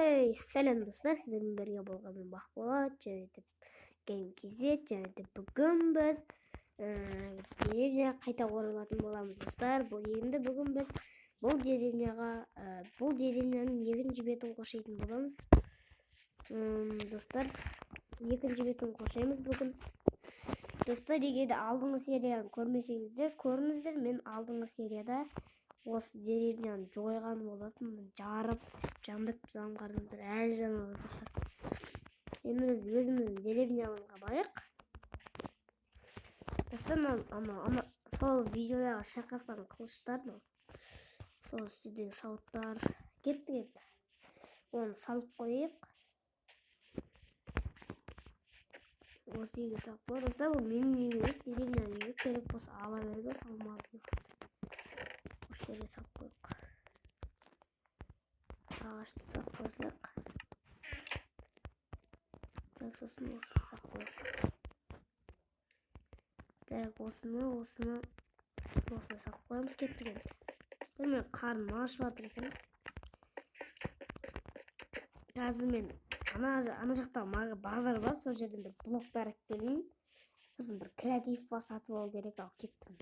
Ей, сәлем, достар! Сіздермен бірге болған мен, Бақболат, және де Game KZ. Және де бүгін біз деревняға қайта оралатын боламыз, достар. Бұл енді бүгін біз бұл деревняға, бұл деревняның екінші бетін қоршайтын боламыз. Достар, екінші бетін қоршаймыз бүгін. Достар, егер де алдыңғы серияны көрмесеңіздер, көріңіздер. Мен алдыңғы серияда осы деревняны жойған болатынмын, жарып, жандырып тастаған. Қараңыздар, әлі жанып жатыр, достар. Енді біз өзіміздің деревнямызға барайық, достар. Мынау ана сол видеодағы шайқасқан қылыштар, мынау сол үстідегі сауыттар. Кеттік енді, оны салып қояйық, осы үйге салып қояйық. Достар, бұл менің үйім емес, деревняның үйі. Керек болса, ала беруге салмадым. Осы жерге салып қояйық, ағашты салып қоя салайық. Так, сосын осыны салып қояйық. Так, осыны, осыны, осыны салып қоямыз. Кеттік енді. Достар, мен қарным ашып жатыр екен. Қазір мен ана жақта базар бар, сол жерден бір блоктар алып келейін, сосын бір креатив па сатып алу керек. Ал кеттім,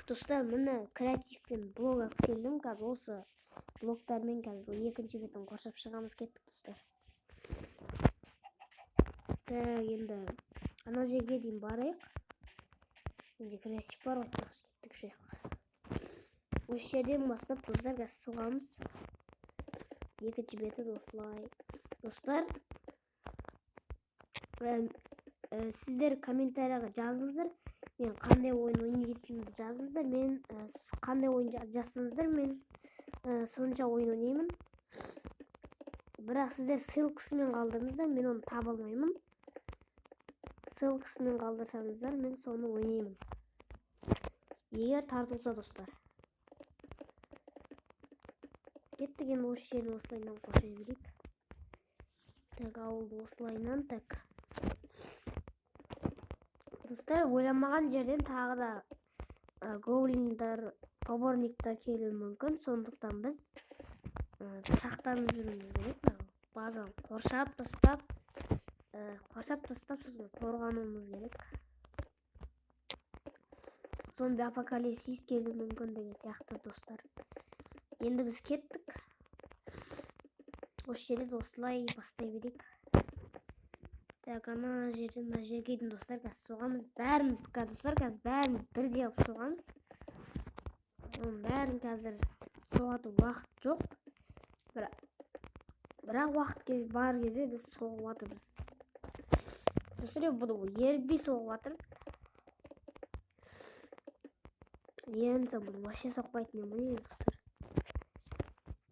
достар. Міне, креатив пен блок алып келдім. Қазір осы блоктармен қазір екінші бетін қоршап шығамыз. Кеттік, достар. Так, енді ана жерге дейін барайық. Менде креатив бар ғой, айтпақшы. Кеттік жаққа. Осы жерден бастап, достар, қазір соғамыз екінші беті осылай. Достар, сіздер комментарияға жазыңыздар, мен қандай ойын ойнайтынымды жазыңыздар. Мен қандай ойын жазсаңыздар, мен сонша ойын ойнаймын. Бірақ сіздер ссылкасымен қалдырыңыздар, мен оны таба алмаймын. Ссылкасымен қалдырсаңыздар, мен соны ойнаймын, егер тартылса, достар. Кеттік енді, осы жерін осылайынан қоршай берейік. Так, ауылды осылайынан. Так, достар, ойламаған жерден тағы да гоблиндар, поборниктар келуі мүмкін. Сондықтан біз сақтанып жүруіміз керек. Мына базаны қоршап тастап, сосын қорғануымыз керек. Зомби апокалипсис келуі мүмкін деген сияқты. Достар, енді біз кеттік. Осы жерден осылай бастай берейік. Так, ана жерден мына жерге дейін, достар, қазір соғамыз бәрін. Достар, қазір бәрін бірдей қылып соғамыз. Оның бәрін қазір соғатын уақыт жоқ, бірақ уақыт бар кезде біз соғып жатырмыз. Достар, бұны ерінбей соғып жатырмын. Енді бұны вообще соқпайтын едім ғой, достар.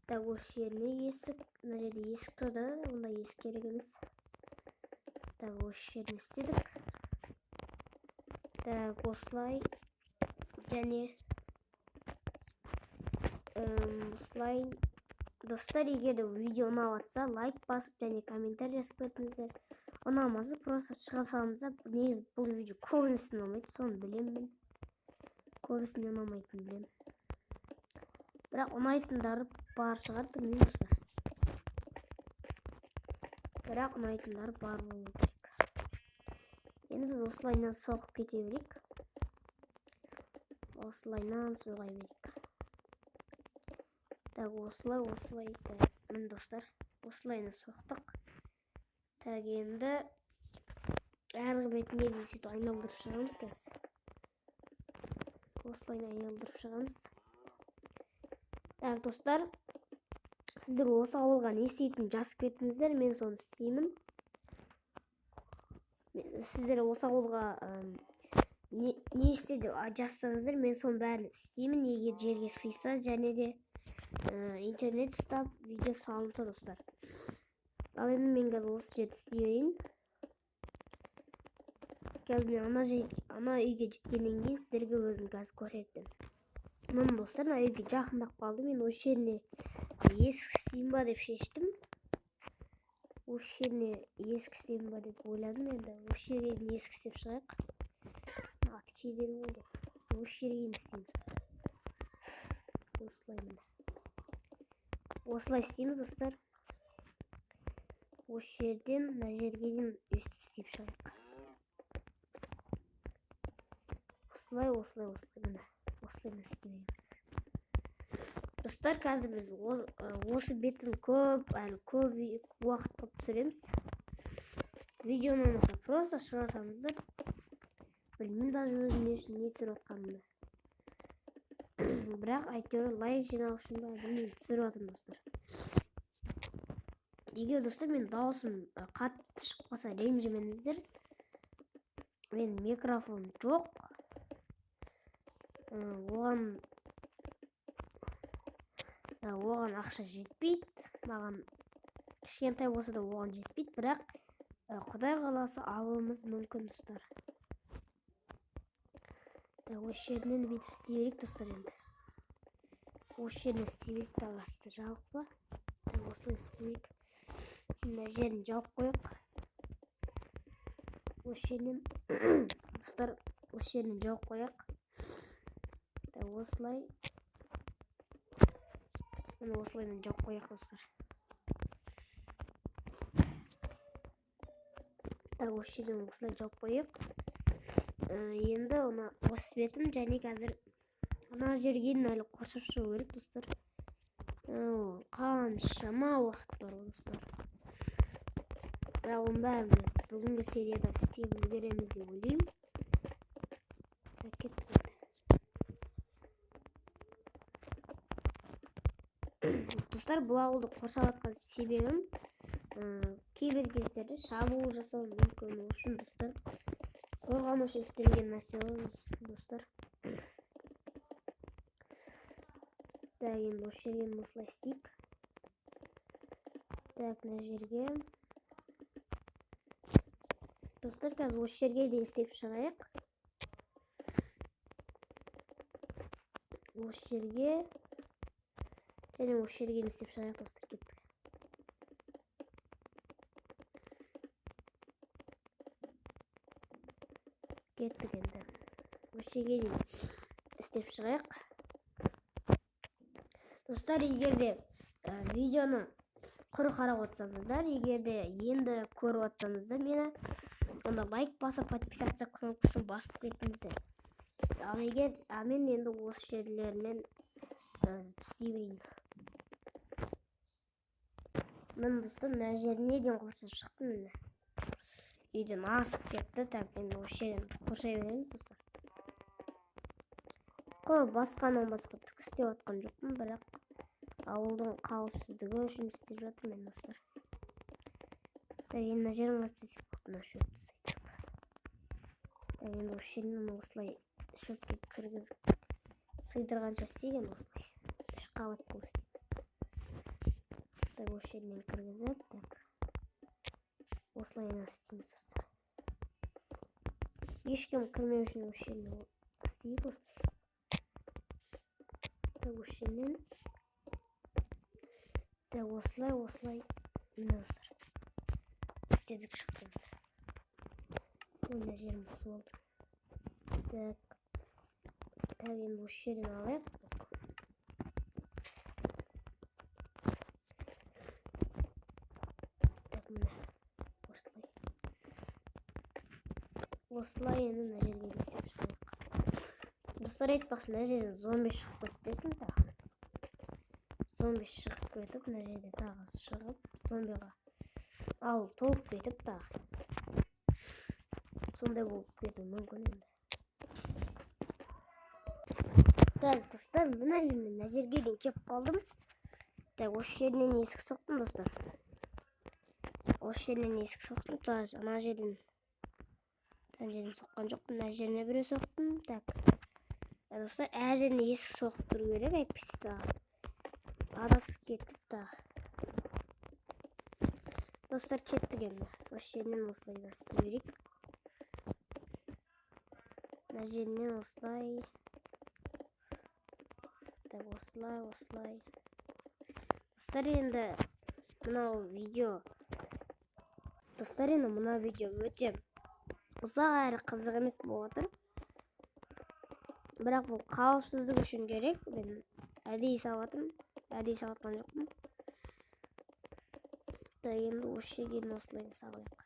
Так, осы жеріне есік, мына жерде есік тұр да, онда есік керек емес. Так, осы жерін істедік. Так, осылай және осылай. Достар, егер де видео ұнап жатса, лайк басып және комментарий жазып кетіңіздер. Ұнамаса, просто шыға салыңыздар. Негізі бұл видео көбінесе ұнамайды, соны білемін. Мен көбісіне ұнамайтынын білемін, бірақ ұнайтындары бар шығар, білмеймін, достар. Бірақ ұнайтындары бар болу керек. Енді біз осылайынан соғып кете берейік, осылайынан соға берейік. Так, осылай, осылай. Так, міне, достар, осылайынан соқтық. Так, енді әргі бетіне дейін сөйтіп айналдырып шығамыз. Қазір осылай айналдырып шығамыз. Так, достар, сіздер осы ауылға не істейтінін жазып кетіңіздер, мен соны істеймін. Сіздер осы ауылға не істе деп жазсаңыздар, мен соның бәрін істеймін, егер жерге сыйса және де интернет ұстап, видео салынса, достар. Ал енді мен қазір осы жерді істей берейін. Қазір мен ана жер, ана үйге жеткеннен кейін сіздерге өзім қазір көрсетемін. Міне, достар, мына үйге жақындап қалдым. Мен осы жеріне есік істеймін ба деп шештім. Осы жеріне есік істеймін ба деп ойладым. Енді осы жерге дейін есік істеп шығайық. Аты кедергі болды. Осы жерге дейін істейміз осылай, міне. Осылай істейміз, достар. Осы жерден мына жерге дейін өйстіп істеп шығайық. Осылай, осылай, осылай, міне. Осылай істейміз. Достар, қазір біз осы бетін көп, әлі көп уақыт қылып түсіреміз. Видеоны ұнаса просто шыға салыңыздар. Білмеймін даже өзім не үшін не түсіріп жатқанымды. Бірақ әйтеуір лайк жинау үшін ба, білмеймін, түсіріп жатырмын, достар. Егер, достар, мен дауысым қатты шығып қалса, ренжімеңіздер. Мен микрофон жоқ. Оған ақша жетпейді. Маған кішкентай болса да оған жетпейді, бірақ Құдай қаласа алуымыз мүмкін, достар. Так, осы жерінен бүйтіп істей берейік, достар, енді. Осы жерінен істей берейік, так, асты жабық па? Так, осылай істей берейік. Мына жерін жауып қояйық. Осы жерінен, достар, осы жерінен жауып қояйық. Так, осылай. Міне осылаймен жауып қояйық, достар. Так, осы жерден осылай жауып қояйық. Енді оны осы бетін және қазір ана жерге дейін әлі қоршап шығу керек, достар. Қаншама уақыт бар ғой, достар. Бірақ оның бәрін біз бүгінгі серияда істеп үлгереміз деп ойлаймын. Так, кеттік енді. Достар, бұл ауылды қоршап жатқан себебім, кейбір кездерде шабуыл жасау мүмкін. Ол үшін, достар, қорғану үшін істелген нәрсе ғой, достар. Так, енді осы жерге осылай істейік. Так, мына жерге. Достар, қазір осы жерге дейін істеп шығайық. Осы жерге және осы жерге дейін істеп шығайық, достар, кеттік. Кеттік енді. Осы жерге дейін істеп шығайық. Достар, егер де видеоны құр қарап отырсаңыздар, егер де енді көріп отырсаңыздар мені, онда лайк басып, подписаться кнопкасын басып кетіңіздер. Ал егер, мен енді осы жерлерінен істей берейін. Міне, достар, мына жеріне дейін қоршап шықтым, міне. Үйден асып кетті. Так, енді осы жерден қоршай береміз, достар. Құр басқаннан басқа түк істеп жатқан жоқпын, бірақ ауылдың қауіпсіздігі үшін істеп жатырмын мен, достар. Так, енді мына жерін алып тастайық, мына шөпті сыйдырып. Так, енді осы жерінен осылай шөпке кіргізіп сыйдырғанша істейік енді осылай. 3 қабат қылып істейміз. Так, осы жерінен кіргізіп, так. Осылай істейміз, достар. Ешкім кірмеу үшін осы жерінен істейік осылай. Так, осы жерінен. Так, осылай, осылай. Міне, достар. Істедік, шықты. Ой, мына жерім бұзып алды. Так. Так, енді осы жерден алайық. Так, міне. Осылай. Осылай енді мына жерге істеп шығайық. Достар, айтпақшы, мына жерден зомби шығып кетпесін тағы. Зомби шығып кетіп, мына жерде тағы шығып, зомбиға ауыл толып кетіп тағы. Сондай болып кетуі мүмкін енді. Так, достар, мына мен мына жерге дейін келіп қалдым. Так, осы жерінен есік соқтым, достар. Осы жерінен есік соқтым, тағы ана жерден. Ана жерден соққан жоқпын, мына жеріне біреу соқтым. Так. Достар, әр жеріне есік соғып тұру керек, әйтпесе тағы адасып кеттік тағы. Достар, кеттік енді. Осы жерінен осылай істей берейік. Мына жерінен осылай. Так, осылай, осылай. Достар, енді мынау видео. Достар, енді мына видео өте ұзақ әрі қызық емес болып отыр. Бірақ бұл қауіпсіздік үшін керек. Мен әдейі салып жатырмын. Әдейі салып жатқан жоқпын. Так, енді осы жерге дейін осылай салайық.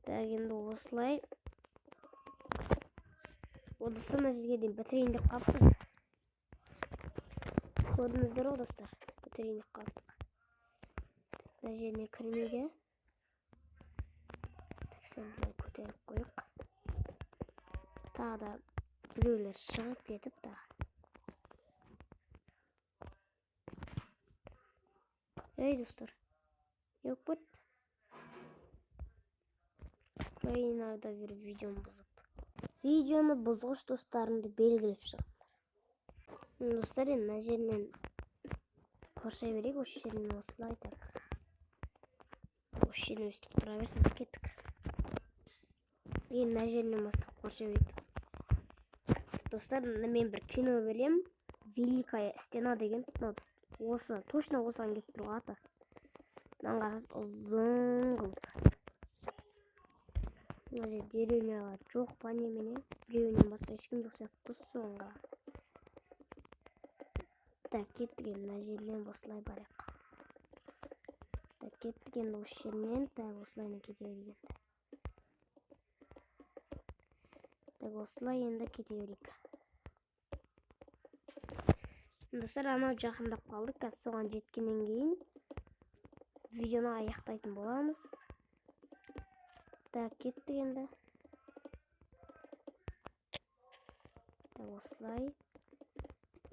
Так, енді осылай. О, достар, мына жерге дейін бітірейін деп қалыппыз. Көрдіңіздер ғой, достар, бітірейін деп қалдық. Мына жеріне кірмейді. Так, сәл былай көтеріп қояйық. Тағы да біреулер шығып кетіп тағы. Ей, достар, не болып кетті? Украинада бір видеоны бұзып. Видеоны бұзғыш достарымды белгілеп шығыңдар. Достар, енді мына жерінен қоршай берейік, осы жерінен осылай, так. Осы жерінен өстіп тұра берсін, кеттік. Енді мына жерінен бастап қоршай берейік. Достар, мен бір кино беремін. Великая стена деген. Мынау осы, точно осыған келіп тұр ғой аты. Мынаны қараңыз, ұзын қылып. Мына жерде деревнялар жоқ па немене? Біреуінен басқа ешкім жоқ сияқты ғой, соған қарағанда. Так, кеттік енді мына жерден осылай барайық. Так, кеттік енді осы жерінен, так, осылайынан кете берейік енді. Так, осылай енді кете берейік. Достар, анау жақындап қалды. Қазір соған жеткеннен кейін видеоны аяқтайтын боламыз. Так, кеттік енді. Так, осылай.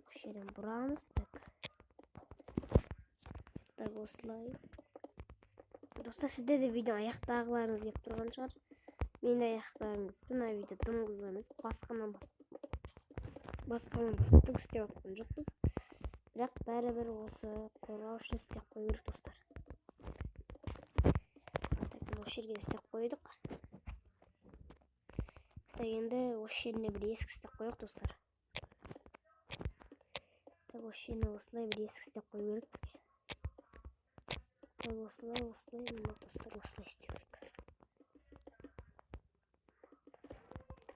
Осы жерден бұрамыз. Так. Так, осылай. Достар, сіздер де видео аяқтағыларыңыз келіп тұрған шығар. Мен де аяқтағым келіп тұр. Мына видео дым қызық емес. Басқаннан басқа түк істеп жатқан жоқпыз. Бірақ бәрібір осы қорғау үшін істеп қою керек, достар. Так, осы жерге істеп қойдық. Так, енді осы жеріне бір есік істеп қояйық, достар. Так, осы жеріне осылай бір есік істеп қою керек бізге. Так, осылай, осылай, мына достар, осылай істеу керек.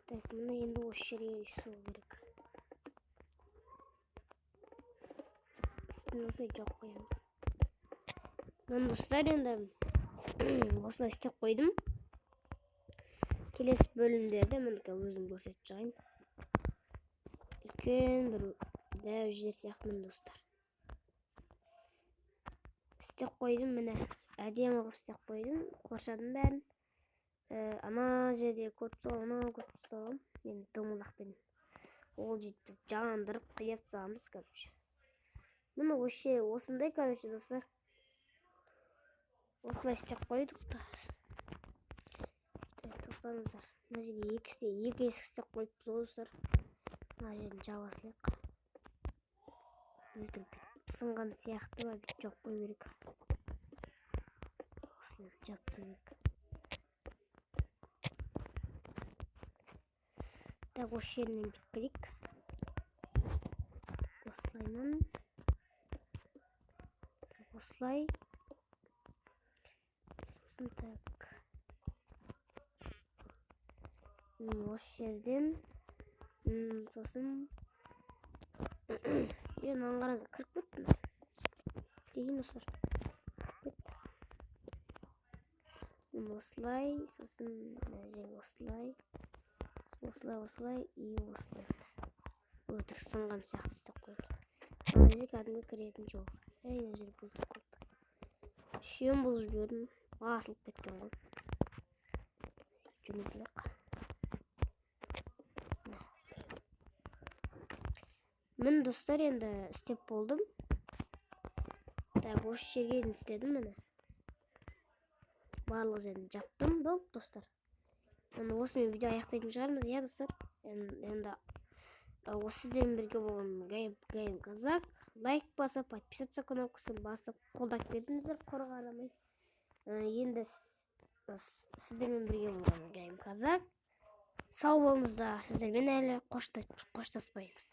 Так, мына енді осы жерге үй салу керек. Үстін осылай жауып қоямыз. Міне, достар, енді осылай істеп қойдым. Келесі бөлімдерде мінекей өзім көрсетіп шығайын. Үлкен бір дәу жер сияқты, міне, достар. Істеп қойдым, міне, әдемі қылып істеп қойдым, қоршадым бәрін. Ана жерде көріп тұрсыз ғой, анау көріп тұрсыздар ғой, мен домалақпен ол жерді біз жандырып қиып тастағанбыз, короче. Міне, осы жер осындай, короче, достар. Осылай істеп қойдық та. Так, тоқтаңыздар. Мына жерге екі есік істеп қойыппыз ғой, достар. Мына жерін жаба салайық. Өтірік бүйтіп сынған сияқты ба, бүйтіп жауып қою керек. Осылай жауып тастау керек. Так, осы жерінен бүйтіп кірейік. Осылайынан. Так, осылай. Сосын так. Осы жерден. Сосын. Мынаны қараңыздар, кіріп кетті. Деген, достар. Кіріп кетті. Осылай, сосын мына жерге осылай. Осылай, осылай и осылай. Өтірік сынған сияқты істеп қоямыз. Мына жерге кәдімгі кіретін жол. Әй, мына жер бұзылып қалды. Үшеуін бұзып жібердім. Басылып кеткен ғой. Жүре салайық. Міне, достар, енді істеп болдым. Так, осы жерге дейін істедім, міне. Барлық жерін жаптым. Болды, достар. Енді осымен видео аяқтайтын шығармыз, иә, достар. Енді осы сіздермен бірге болған Гайм Казак. Лайк басып, подписаться кнопкасын басып, қолдап кетіңіздер, құр қарамай. Енді сіздермен бірге болған Гайм Казак. Сау болыңыздар, сіздермен әлі қоштаспаймыз.